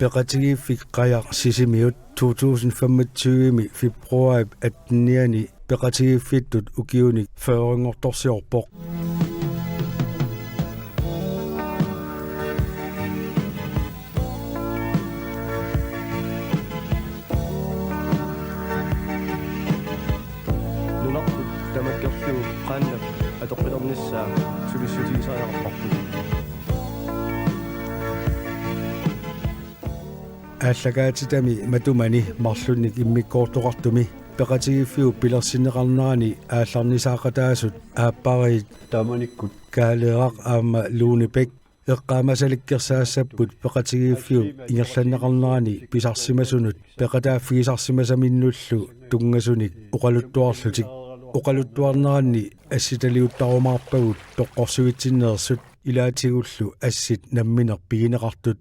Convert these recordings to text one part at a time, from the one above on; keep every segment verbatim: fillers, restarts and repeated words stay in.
Peqatigiiffik Qajaq Sisimiut to tusind femogtyve-mi februaarip atteniani peqatigiiffittut ukiunik fyrrenngortorsiorpoq. Nunarput tamakkerlugu qaannap atoqqilernissaa sulissutigisariaqarparput. Aallakaatitami matumani marlunnik immikkoortoqartumi peqatigiiffiup pilersinneqarnerani aallarnisaaqataasut aappariit taamanikkut Kaaleeraq aamma Lone Bech eqqaamasalikkersaassapput peqatigiiffiup ingerlanneqarnerani pisarsimasunut peqataaffigisarsimasaminnullu tunngasunik oqaluttuarlutik. Oqaluttuarneranni assitaliuttarumaarpagut toqqorsuitsinneersut ilaatigullu assit nammineq pigineqartut.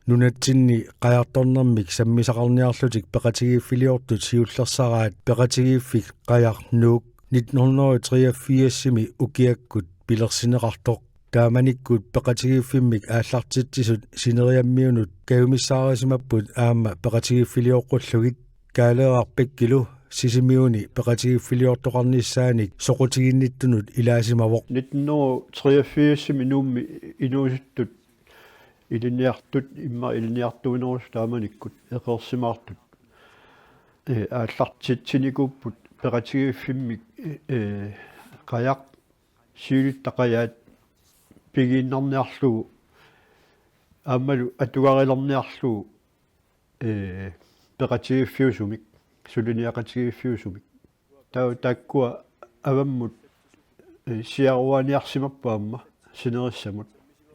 Nunatsinni qajartornermik sammisaqarniarlutik peqatigiiffiliortut siullersaraat peqatigiiffik Qajaq Nuuk nitten hundrede og treogfirs-imi ukiakkut pilersinneqartoq. Taamanikkut peqatigiiffimmik aallartitsisut sineriammiunut kajumissaarisimapput aamma peqatigiiffilioqqullugit. Kaaleeraq Bechilu Sisimiuni peqatigiiffiliortoqarnissaanik soqutiginnittunut ilaasimavoq. Nitten hundrede og treogfirs-imi Nuummi inuusuttut ilinniartut, immaqa ilinniartuinerusut taamanikkut eqeersimaartut, ee, aallartitsinikuupput peqatigiiffimmik, ee, Qajaq, siulitta Qajaat pigiinnarniarlugu aammalu atugarilerniarlugu, ee, peqatigiiffiusumik, suliniaqatigiiffiusumik. Taava taakkua avammut, ee, siaruaaniarsimapput aamma sinerissamut.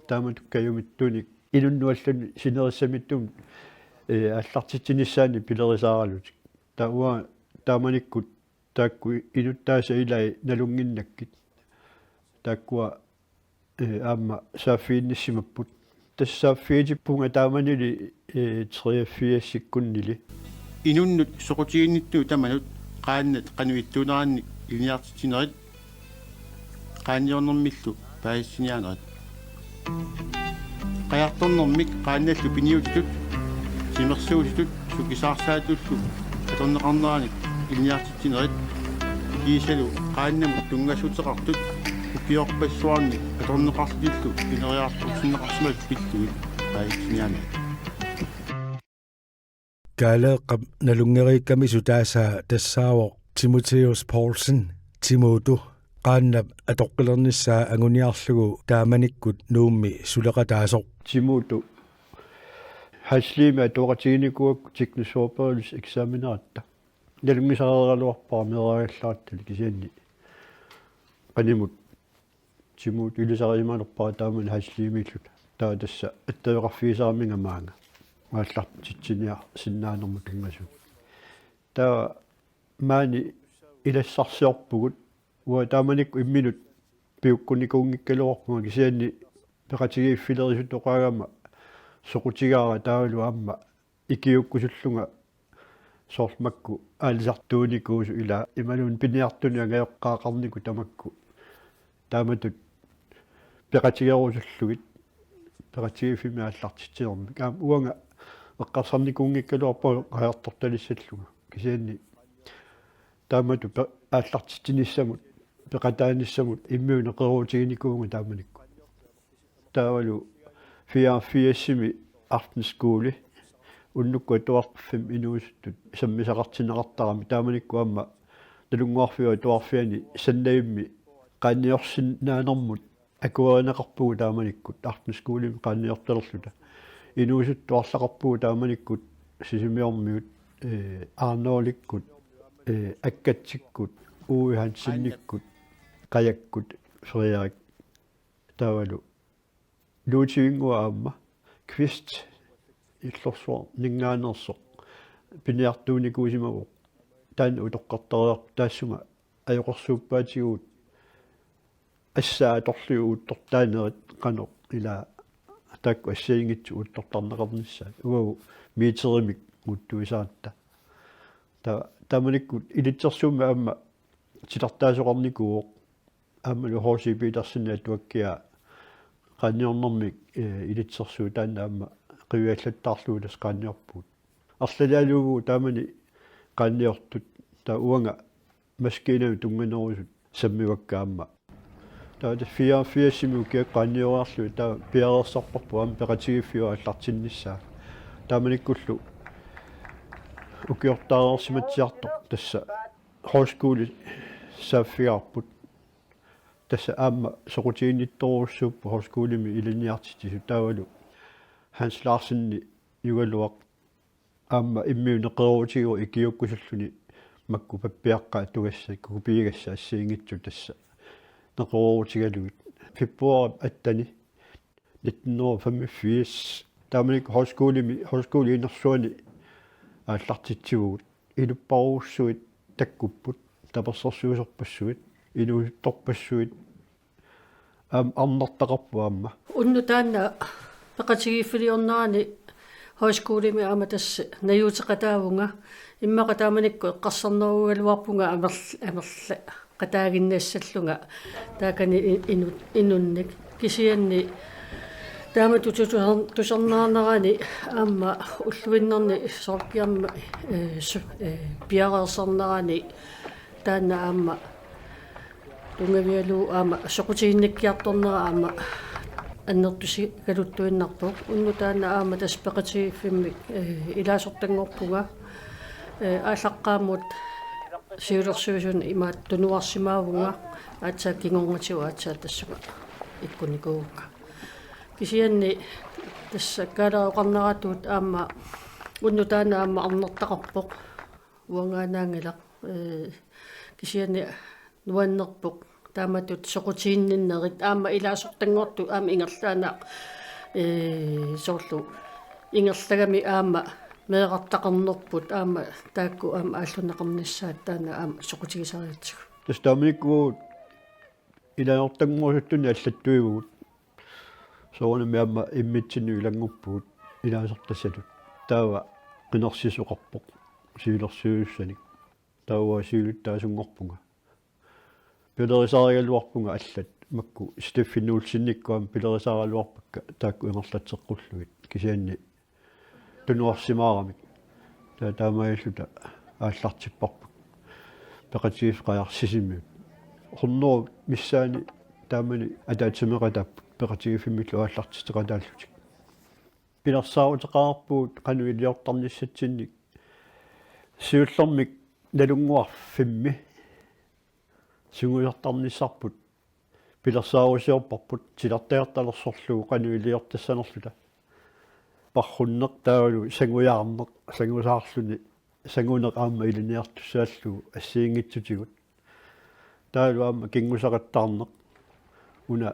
Taamatut kajumittunik inunnut allanut sinerissamittut, ee, aallartitsinissaannik pilerisaaralutik. Taava taamanikkut taakku inuttaasa ilai nalunnginnakkit. Taakkua, ee, aamma saaffiginnissimapput. Tassa saaffigitippunga taamanili, ee, treogfirsikkunnili. Inunnut soqutiginnittunut tamanut qaannat qanoq ittuunerannik ilinniartitsinerit qaanniornermillu paasissiniaanerit. Qajartornermik qaannallu piniutitut, timersuutitut, sukisaarsaatullu atorneqarneranik ilinniartitsinerit kiisalu qaannamut tunngassuteqartut ukiorpassuarni atorneqarlutillu ineriartortinneqarsimasut pillugit paasissiniaanerit. Kaaleeqqap nalunngeriikkamisu taasaa tassaavoq Timotheus Poulsen, Timutu, qaannap atoqqilernissaa anguniarlugu taamanikkut Nuummi suleqataasoq. Timutu Haslimi atuaqatiginikuuakku teknisk forberedelse eksameneratta. Nalunngisareeraluarpara meeraagallaarattali kisianni qanimut Timutu ilisarisimanerpara taamani Haslimiilluta. Taava tassa attaveqarfigisaraminga maanga aallartitsiniarsinnaanermut tunngasut. Taava maani ilassarsiorpugut, uanga taamanikkut imminut piukkunnikuunngikkaluarpunga kisianni peqatigiiffilerisoqaagama soqutigaara taavalu aamma ikiuukkusullunga soorlu makku aalisartuunikuusut ilaa imaluunniit piniartunik angajoqqaaqarnikut tamakku. Taamatut peqatigerusullugit peqatigiiffimmi aallartitsinermik. Aamma uanga eqqarsarnikuunngikkaluarpunga qajartortalissallunga. Kisianni taamatut pe-, aallartitsinissamut, peqataanissamut immiuneq qeruutiginikuuvunga taamanikkut. Taavalu fireogfirsimi aftenskole unnukkut atuarfimmi inuusuttut sammisaqartinneqartarami taamanikkut aamma Nalunnguarfiup Atuarfiani Sandavimmi qaanniorsinnaanermut akuerineqarpugut taamanikkut aftenskolemik qaanniortalerluta. Inuusuttut arlaqarpugut taamanikkut Sisimiormiut, ee, Arnoldikkut, ee, Akkatsikkut, Uwe Hansenikkut, Qajakkut, Frederik. Taavalu Ludvigip aamma Kvist Illorsuarninngaanneersoq piniartuunikuusimavoq. Taanna utoqqartariaqarpoq, taassuma ajoqersuuppaatigut assaa atorlugu uuttortaanerit qanoq ilaa taakku assigiinngitsut uuttortarneqarnissaat. Uagut meterimik uuttuisaratta. Ta-, taamanikkut ilitsersuummi aamma titartaasoqarnikuuvoq. Aammalu H C Petersenip atuakkiaa qaanniornermik, ee, ilitsersuut taanna aamma qiviallattaarlugu tassa qaanniorpugut. Arlalialuuvugut taamani qaanniortut, taava uanga maskiinamik tunnganerusut sammivakka aamma. Taava tassa fireogfirsimi ukiaq qaannioriarlugit taava piareersarparput aamma peqatigiiffiup aallartinnissaa. Taamanikkullu ukiortaareersimatsiartoq tassa højskole saaffigaarput. Tassa aamma soqutiginnittorujussuupput højskolemi ilinniartitsisut, taavalu Hans Larsen jugaluaq aamma immiuneq neqeroorutigivoq ikiuukkusulluni makku pappiaqqat atugassat, kopiigassat assigiinngitsut tassa neqeroorutigalugit. Februar atteni nitten hundrede og femogfirs. Taamanikkut højskolemi, højskole Innersuani aallartitsivugut. Ilupparujussuit takkupput, tapersersuisorpassuit, inuusuttorpassuit, aamma arnartaqarput aamma. Unnuk taanna peqatigiiffiliornerani højskolemi aamma tassa najuuteqataavunga, immaqa taamanikkut eqqarsarnerugaluarpunga amerl-, amerla- qataaginnassallunga taakani i-, inu-, inunnik. Kisianni taamatut tusar-, tusarnaarnerani aamma ulluinnarni soorlu aamma, eh, su-, eh, piareersarnerani taanna aamma tunngavigalugu aamma soqutiginnikkiartornera aamma annertusigaluttuinnarpoq. Unnuk taanna aamma tassa peqatigiiffimmik, eh, ilaasortanngorpunga, eh, aallaqqaammut siulersuisuni imaattoq tunuarsimaavunga, aatsaat kingornatigut aatsaat tassunga ikkunnikuuvunga. Kisianni tassa Kaaleriup oqarneratut aamma unnuk taanna aamma arnartaqarpoq, uangaanaanngilaq, eh, kisianni nuannerpoq taamatut soqutiginninnerit aamma ilaasortanngortut aamma ingerlaannaq, eh, soorlu ingerlagami aamma meerartaqarnerput aamma taakku aamma aallunneqarnissaat taanna aamma soqutigisarigatsigu. Tassa taamanikkut ilaasortanngorusuttunik allattuivugut. Soorunami aamma immitsinnut ilannguppugut ilaasortassatut. Taava qinersisoqarpoq siulersuisussanik. Taava siulittaasunngorpunga. Pilerisarigaluarpunga allat makku Steffen Olsenikkut aamma pilerisaraluarpakka taakku ingerlatseqqullugit. Kisianni tunuarsimaaramik. Taava taamaalilluta aallartipparput peqatigiiffik Qajaq Sisimiut. Hundrede missaani taamani ataatsimeeqataapput peqatigiiffimmillu aallartitseqataallutik. Pilersaaruteqarpugut qanoq iliortarnissatsinnik. Siullermik Nalunnguarfimmi sungiusartarnissarput pilersaarusiorparput titartagartalersorlugu qanoq iliortassanerluta. Parrunneq taavalu sangujaarneq, sangusaarluni sanguneq aamma ilinniartussaallugu assigiinngitsutigut. Taavalu aamma kinngusaqattaarneq una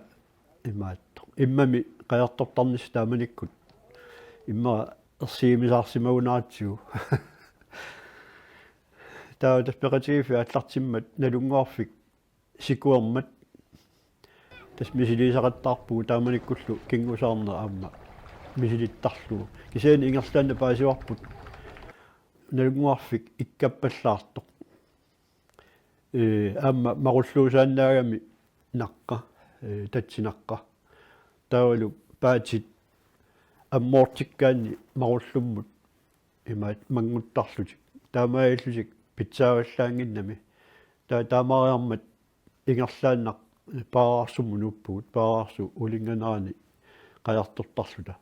imaattoq. Immami qajartortarnissaq taamanikkut immaqa ersigimisaarsimagunaratsigu. Taava tassa peqatigiiffik aallartimmat Nalunnguarfik sikuermat tassa misiliisaqattaarpugut taamanikkullu kinngusaarneq aamma misilittarlugu. Kisianni ingerlaannaq paasivarput Nalunnguarfik ikkappallaartoq. Ee, aamma marulluusaannaagami naqqa, ee, tatsinaqqa. Taavalu paatit ammoortikkaanni marullummut imaat mannguttarlutik. Taamaalillutik pitsaavallaannginnami. Taa-, taamaariarmat ingerlaannaq paaraarsumut nuuppugut, paaraarsuup ulinnganerani qajartortarluta.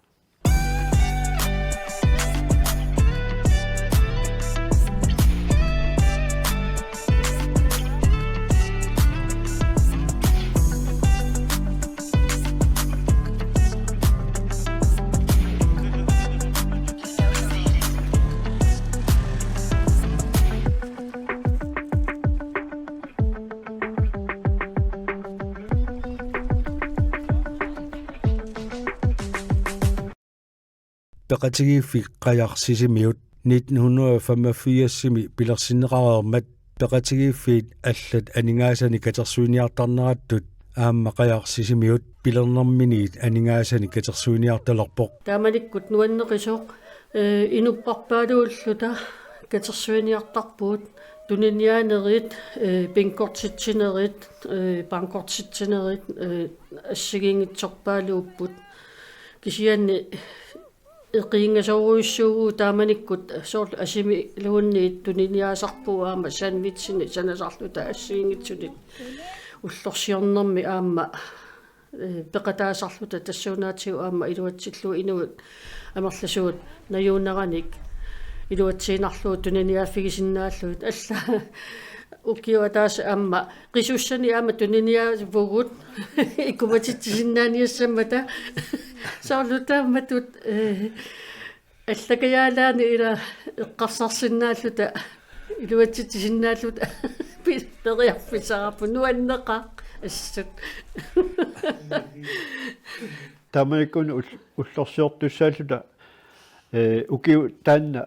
Peqatigiiffik Qajaq Sisimiut nitten hundrede og femogfirsimi pilersinneqareermat peqatigiiffiit allat aningaasanik katersuiniartarnerattut aamma Qajaq Sisimiut pilernerminiit aningaasanik katersuiniartalerpoq. Taamanikkut nuanneqisoq, ee, inupparpaaluulluta katersuiniartarpugut, tuniniaanerit, ee, pinkortitsinerit, ee, bankortitsinerit, ee, assigiinngitsorpaaluupput. Kisianni eqiingasorujussuuvugut taamanikkut soorlu asimiluunniit tuniniaasarpugut aamma sandwichini sanasarluta assigiinngitsunik ullorsiornermi aamma eh, peqataasarluta tassuunaatigut aamma iluatsillugu inuit amerlasuut najuuneranik iluatsiinnarlugu tuniniaaffigisinnaallugit alla ukiup ataaseq aamma qisussanik aamma tuniniaavugut ikumatitsisinnaaniassammata soorlu taamatut eh, allakajaalaani ila eqqarsarsinnaalluta iluatsitsisinnaalluta pi- periarfissaqarpugut nuanneqaaq assut. Taamanikkut ull- ullorsiortussaalluta eh, ukiup taanna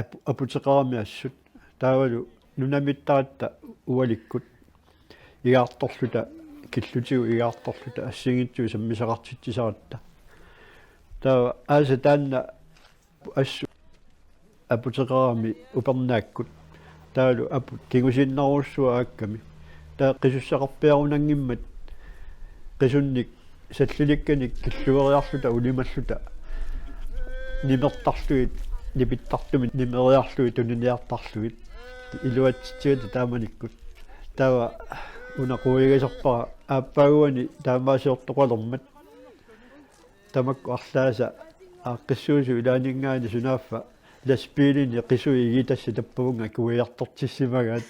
ap- aputeqarami assut taavalu nunamittaratta ualikkut igaartorluta killutigut igaartorluta assigiinngitsunik sammisaqartitsisaratta. Taava aasaq taanna assut aputeqarami upernaakkut taavalu aput kingusinnerujussuaq aakkami. Taava qisussaqarpiarunanngimmat qisunnik sallilikkanik killueriarluta ulimalluta nimertarlugit nipittartumik nimeriarlugit tuniniartarlugit iluatsitsigata taamanikkut. Taava una quigasorpara aappaaguani taamaasiortoqalermat tamakku arlaasa aaqqissuusoq ilaaninngaanniit sunaaffa lastbiilini qisui igitassat tappavunga quiartortissimagaat.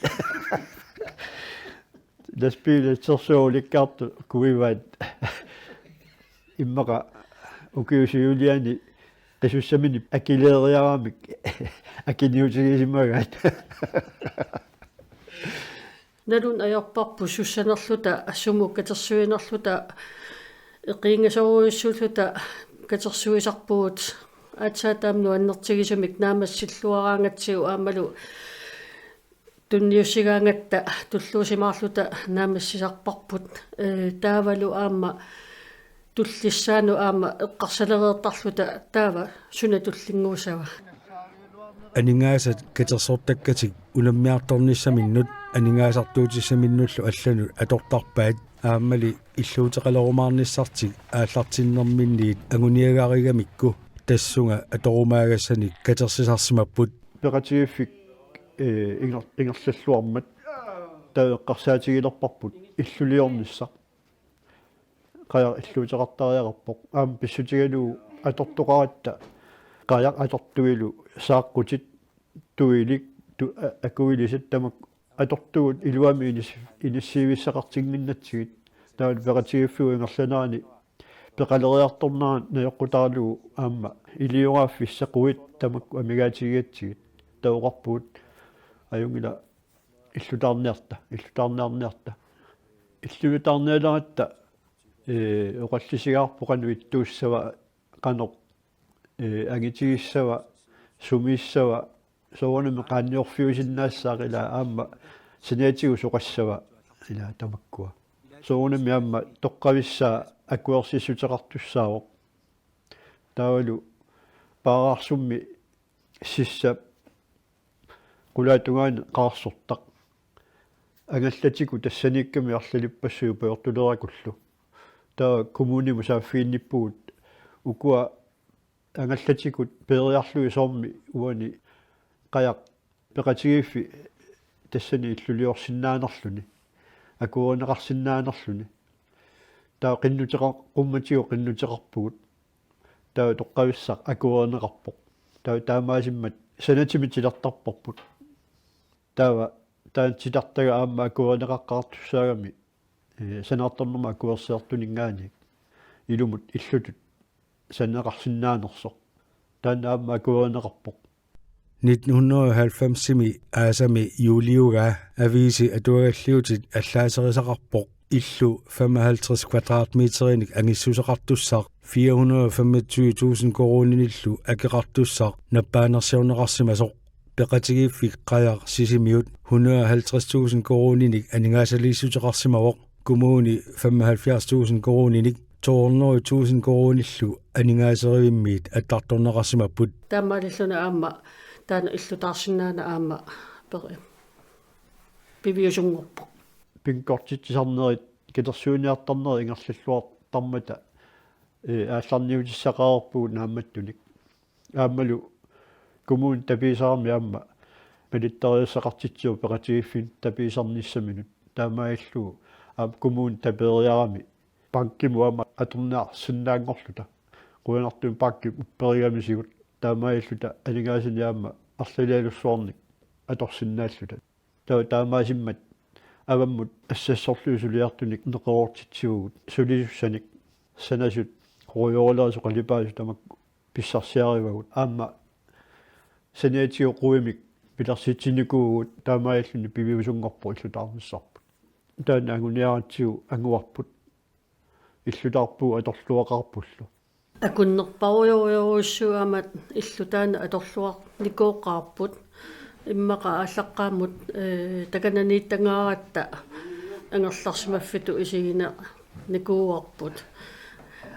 Lastbiili assersuut ulikkaartut quivaat immaqa ukiusiuliani qisussaminnik akileeriaramik akiniutigisimagaat. Nalun ajorparput sussanerluta sumut katersuinerluta eqiingasorujussuulluta katersuisarpugut aatsaat taama nuannertigisumik naammassilluaraangatsigu aammalu tunniussigaangatta tulluusimaarluta naammassisarparput eh, taavalu aamma tullissaanut aamma eqqarsalereertarluta taava suna tullinnguussava. Aningaasat katersortakkatik unammiartornissaminnut aningaasartuutissaminnullu allanut atortarpaat aammali illuuteqalerumaarnissartik aallartinnerminniit anguniagarigamikku tassunga atorumaagassanik katersisarsimapput. Peqatigiiffik eh, inger- ingerlalluarmat taava eqqarsaatigilerparput illuliornissaq. Qajaq illuuteqartariaqarpoq aamma pissutigalugu atortoqaratta qajaq atortuilu saaqqutit tuilik tu- a- akuilisat tamakku atortugut iluamik inis- inissiivissaqartinnginnatsigit taavalu peqatigiiffiup ingerlanerani peqaleriartornera najoqqutaralugu aamma ilioraaffissaq quit tamakku amigaatigigatsigit taava oqarpugut ajunngilaq illutaarniarta illutaarniarniarta illutaarnialeratta eh, oqallisigaarput qanoq ittuussava qanoq eh, angitigissava sumiissava soorunami qaanniorfiusinnaassaaq ilaa aamma saniatigut soqassava ilaa tamakkua soorunami aamma toqqavissaa akuersissuteqartussaavoq taavalu paaraarsummi sissap qulaatungaani qaarsortaq angallatigut tassaniikkami arlalippassuit pujortulerakullu taava kommunimut saaffiginnippugut ukua angallatigut peeriarlugit soormi uani qajaq peqatigiiffi tassani illuliorsinnaanerluni akuerineqarsinnaanerluni taava qinnuteqar- qummatigut qinnuteqarpugut taava toqqavissaq akuerineqarpoq taava taamaasimmat sanatimik titartarparput taava taanna titartagaa aamma akuerineqaqqaartussaagami eh, sanaartornermut akuersiartuninngaanniit ilumut illutut sananeqarsinnaanersoq taanna aamma akuerineqarpoq. Nitten hundrede og halvfemsimi aasami juuliugaa aviisi atuagalliutit allaaserisaqarpoq illu femoghalvtreds kvadratmeterinik angissuseqartussaq fire hundrede og femogtyve tusind koruuninillu akeqartussaq nappaanersiorneqarsimasoq. Peqatigiiffik qajaq Sisimiut hundrede og halvtreds tusind koruuninik aningaasaliissuteqarsimavoq, kommuni femoghalvfjerds tusind koruuninik to hundrede tusind koruunillu aningaaserivimmit attartorneqarsimapput. Taamaalilluni aamma taanna illutaarsinnaanera aamma peri- piviusunngorpoq. Pingortitsisarnerit katersuiniartarnerit ingerlalluartarmata eh, aallarniutissaqareerpugut naammattunik. Aammalu kommuni tapiisarami aamma malittarisassaqartitsivoq peqatigiiffimmik tapiisarnissaminut. Taamaalillugu aamma kommuni tapeeriarami bankimut aamma atorniarsinnaanngorluta. Qujanartumik bankip upperigamisigut taamaalilluta aningaasanik aamma arlalialussuarnik atorsinnaalluta. Taava taamaasimmat avammut assassorlugit suliartunik neqeroortitsivugut sulisussanik sanasut, ruujorulerisoq, qalipaasut tamakku pissarsiarivagut. Aamma saniatigut quimik pilersitsinikuuvugut, taamaalilluni piviusunngorpoq illutaarnissarput. Taanna anguniaratsigu anguarput. Illutaarpugut atorluaqaarpullu. Akunnerparujorujorujussuu aamma illu taanna atorluarnikooqaarput. Immaqa aallaqqaammut, ee, takananiittangaaratta angerlarsimaffittut isiginikuuarput.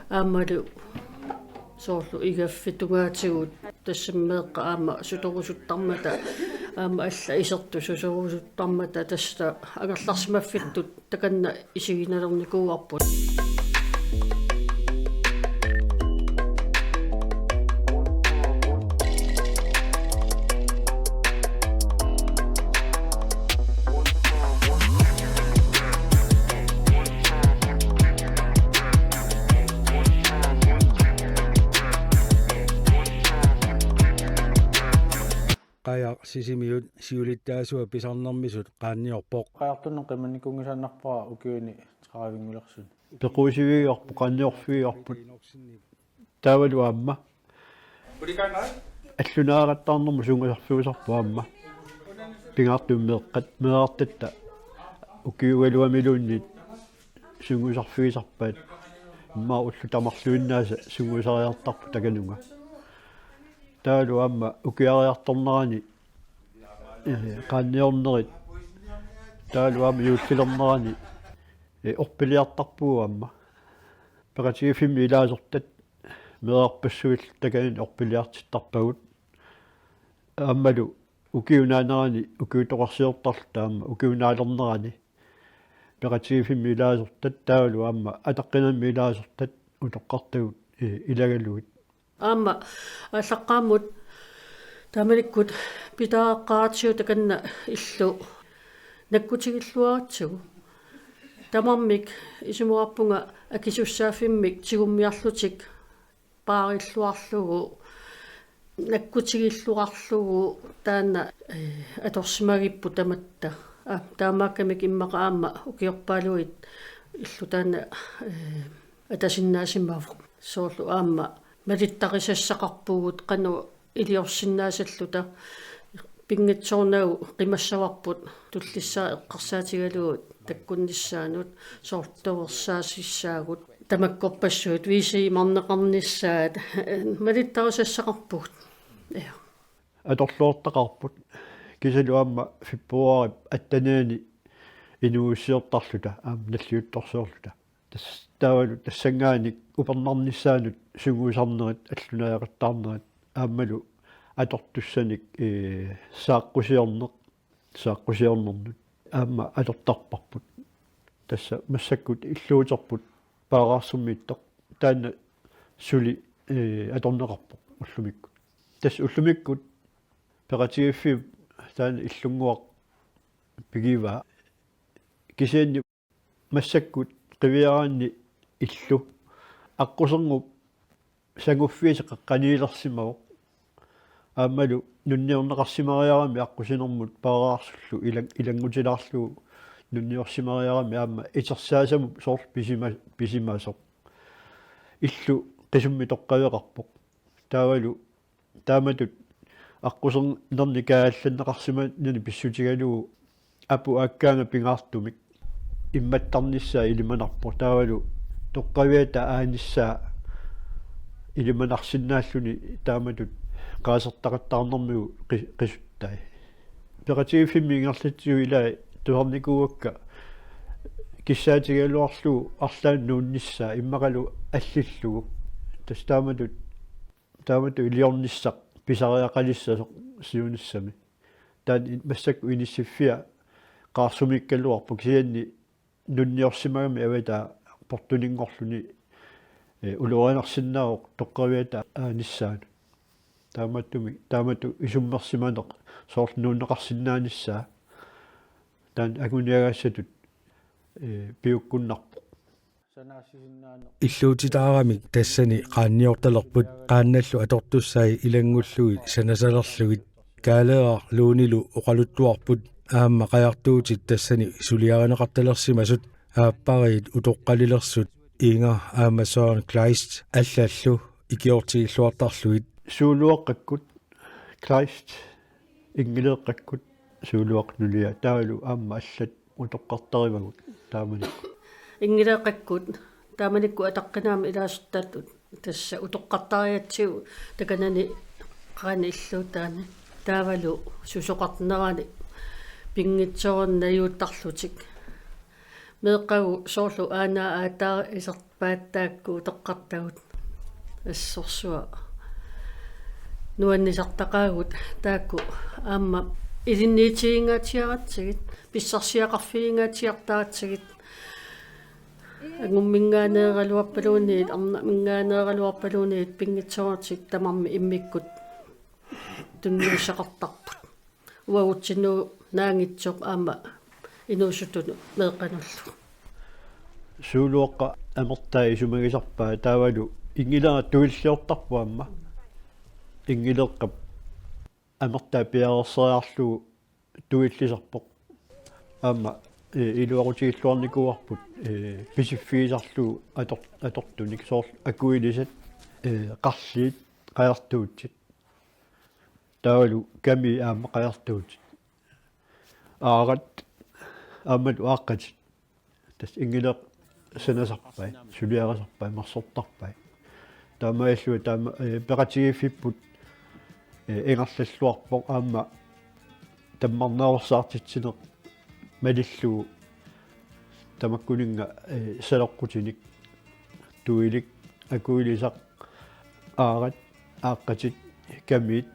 Aammalu soorlu igaffik tungaatigut, tassami meeqqat aamma sutorusuttarmata, aamma allat isertut sutorusuttarmata, tassa angerlarsimaffittut takanna isiginalernikuuarput. Qajaq Sisimiut siulittaasua pisarnermisut qaanniorpoq. Qajartunnut qimannikuunngisaannarpara ukiuni tredivingulersuni. Pequsivigivarput, qaanniorfigivarput. Taavalu aamma allunaaqattaarnermut sungiusarfiusarput aamma. Pingaartumik meeqqat meerartatta ukiugaluamiluunniit sungiusarfigisarpaat, immaqa ullut tamarluinnaasa sungiusariartarput takanunga. Taavalu aamma ukiariartornerani, ee, qaanniornerit, taavalu aamma juullilernerani, ee, orpiliartarpugut aamma. Peqatigiiffimmi ilaasortat meerarpassuillu takanani orpiliartittarpagut. Aammalu ukiunaanerani ukiutoqarsiortarluta aamma ukiunaalernerani peqatigiiffimmi ilaasortat taavalu aamma ataqqinammi ilaasortat utoqqartagut, ee, ilagalugit. Aamma aallaqqaammut taamanikkut pitaaqqaatigut takanna illu nakkutigilluaratsigu. Tamarmik isumaqarpunga akisussaaffimmik tigummiarlutik paarilluarlugu, nakkutigilluarlugu taanna, ee, atorsimagipput tamatta. Aa, taamaakkamik immaqa aamma ukiorpaaluit illu taanna, ee, atasinnaasimavoq. Soorlu aamma malittarisassaqarpugut qanoq iliorsinnaasalluta. Pinngitsoornagu qimassavarput tullissaa eqqarsaatigalugu takkunnissaanut, soorlu torersaassaagut, tamakkorpassuit V C-marneqarnissaat, malittarisassaqarpugut. Ja. Atorluartaqaarput kiisalu aamma februaarip attenianni inuuissiortarluta aamma nalliuttorsiorluta. Tas-, taavalu tassanngaanniit upernarnissaanut sungiusarnerit, allunaaqattaarnerit aammalu atortussanik, ee, saaqqusiorneq, saaqqusiornernut aamma atortarparput. Tassa massakkut illuuterput Paaraarsummiittoq. Taanna suli, ee, atorneqarpoq ullumikkut. Tassa ullumikkut peqatigiiffiup taanna illunnguaq pigivaa. Kisianni massakkut qiviaraanni illu aqqusernup sanguffiisa qeqqaniilersimavoq. Aammalu nunniorneqarsimariarami aqqusinermut Paaraarsullu ilan-, ilanngutilaarlugu nunniorsimariarami aamma itersaasamut soorlu pisima-, pisimasoq. Illu qisummik toqqaveqarpoq. Taavalu taamatut aqqusernerni kaallanneqarsimanani pissutigalugu apu aakkaanga pingaartumik immattarnissaa ilimanarpoq, taavalu toqqaviata aanissaa ilimanarsinnaalluni taamatut qaasertaqattaarnermigut qi-, qisuttai. Peqatigiiffimmi ingerlatsigu ilai tusarnikuuakka kissaatigigaluarlugu arlaannut nuunnissaa immaqalu allillugu. Tassa taamatut, taamatut iliornissaq pisariaqalissasoq siunissami. Taanna in-, massakkut inissiffia qaarsumiikkaluarpoq, kisianni nunniorsimagami avataa portuninngorluni, ee, ulorianarsinnaavoq toqqaviata aanissaanut. Taamattumik, taamatut isummersimaneq soorlu nuunneqarsinnaanissaa. Taanna anguniagassatut, ee, piukkunnarpoq. Illuutitaaramik tassani qaanniortalerput qaannallu atortussai ilanngullugit sanasalerlugit. Kaaleeraq Luunilu oqaluttuarput aamma qajartuutit tassani suliarineqartalersimasut aappariit utoqqalilersut Inger aamma Søren Kleist allallu ikiortigilluartarlugit. Suuluaqqakkut Kleist, Ingileeqqakkut Suuluaqqap nulia taavalu aamma allat utoqqartarivagut taamanikkut. Ingileeqqakkut taamanikkut ataqqinaammik ilaasortatut tassa utoqqartarigatsigu takanani qaraani illuutaani taavalu susoqarnerani pinngitsoorani najuuttarlutik. Meeqqagut soorlu aana aataa iserpaat taakku utoqqartagut assorsuaq nuannisartaqaagut taakku aamma ilinniitigingaatsiaratsigit, pissarsiaqarfigingaatsiartaratsigit, angumminngaanneeraluarpaluunniit, arnamminngaanneeraluarpaluunniit, pinngitsooratik tamarmik immikkut tunniussaqartarput. Uagutsinnut naanngitsoq aamma inuusuttunut meeqqanullu. Suuluaqqap amertaa isumagisarpaa taavalu Ingileeraq tuilliortarpoq aamma. Ingileeqqap amertaa piareerseriarlugu tuillisarpoq. Aamma, ee, iluaqutigilluarnikuuarput, ee, pisiffigisarlugu ator-, atortunik soorlu akuilisat, ee, qarliit qajartuutsit. Taavalu kamiit aamma qajartuutsit. Aarat aammalu aaqqatit. Tassa Ingileeq sanasarpai, suliarisarpai, mersortarpai. Taamaalilluni taama, ee, peqatigiiffipput, ee, ingerlalluarpoq aamma tammarneersaartitsineq malillugu tamakkuninnga, ee, saleqqutinik tuilik, akuilisaq, aarat, aaqqatit, kamiit,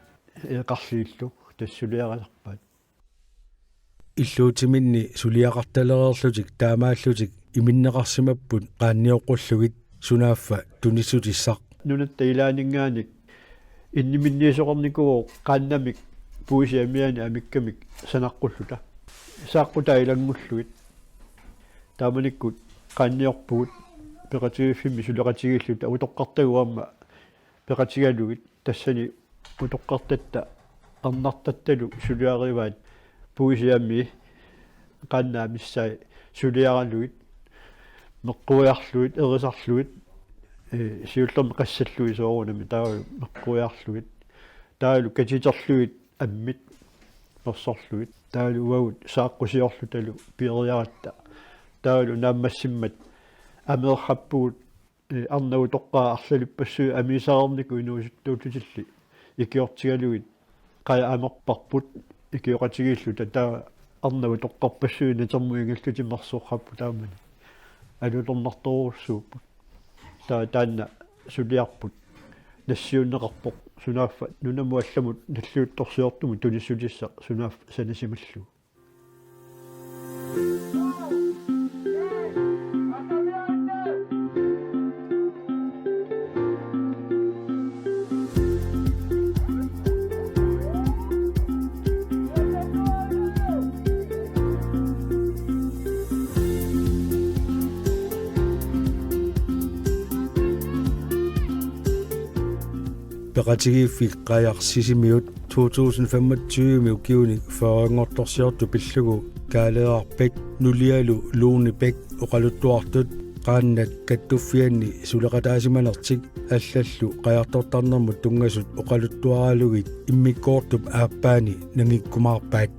ee, qarliillu tassa suliarisarpaat. Illuutiminni suliaqartalereerlutik taamaallutik iminneqarsimapput qaannioqqullugit sunaaffa tunissutissaq. Nunatta ilaaninngaanniit inniminniisoqarnikuuvoq qaannamik puisip amianik amikkamik sanaqqulluta. Saaqqutaa ilanngullugit. Taamanikkut qaanniorpugut peqatigiiffimmi suleqatigiilluta utoqqartagut aamma peqatigalugit tassani utoqqartatta arnartattalu suliarivaat puisip amii qaannat missaat suliaralugit meqquiarlugit erisarlugit, ee, siullermik qassallugit soorunami taava meqquiarlugit taavalu katiterlugit ammit mersorlugit taavalu uagut saaqqusiorlutalu piiariaratta taavalu naammassimmat ameerrappugut, ee, arnat utoqqaat arlalippassuit amiisarnikuut inuusuttuullutilli ikiortigalugit qajaq amerparput ikioqatigiilluta taava arnat utoqqarpassuit natermut ingillutik mersorrapput taamani. Alutornartorujussuupput. Taava taanna suliarput nassiunneqarpoq sunaaffa nunamut allamut nalliuttorsiortumut tunissutissaq sunaaffa sanasimallugu. Peqatigiiffik Qajaq Sisimiut to tusind femogtyve-mi ukiunik fyrre-nngortorsiortut pillugu Kaaleeraq Bech nulialu Lone Bech oqaluttuartut qaannat kattuffianni suleqataasimanertik allallu qajartortarnermut tunngasut oqaluttuaralugit immikkoortup aappaani nangikkumaarpaat.